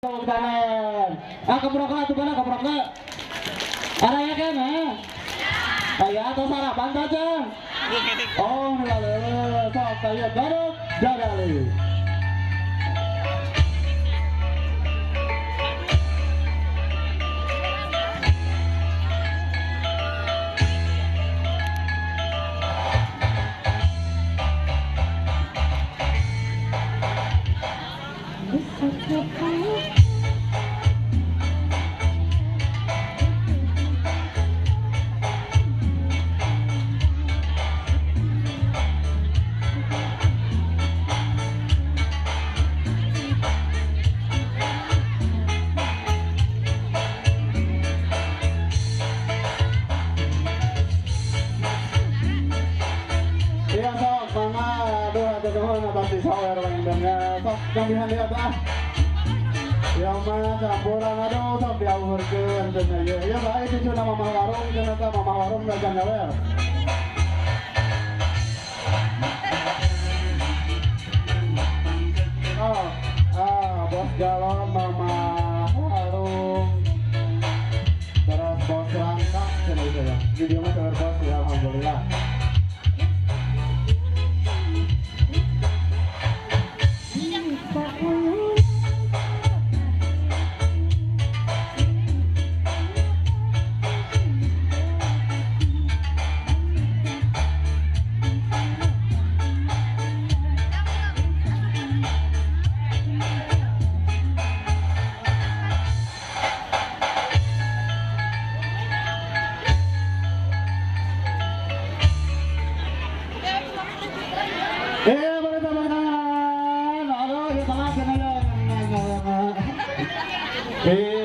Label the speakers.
Speaker 1: Tepuk tangan. Ah, keprok atuh bana keprok. Araya keneh. Aya atau sarapan saja. Oh, lalu sok kaya garuk jarali. Iya sok, mangga, aduh aduh nuhun atas disawer pangintennya. Sok gambihan lihat ah. Yang mana campuran, aduh sok diawurkeun cenah ieu. Ieu bae cucuna mamah warung cenah teh, mamah warung dagang gawer. Oh, ah, bos galon mamah warung. Terus bos rangkak cenah ieu ya. Di dieu mah seueur bos ya, alhamdulillah. Eh, boleh tepuk tangan. Aduh, ya telat cenah ya. Eh,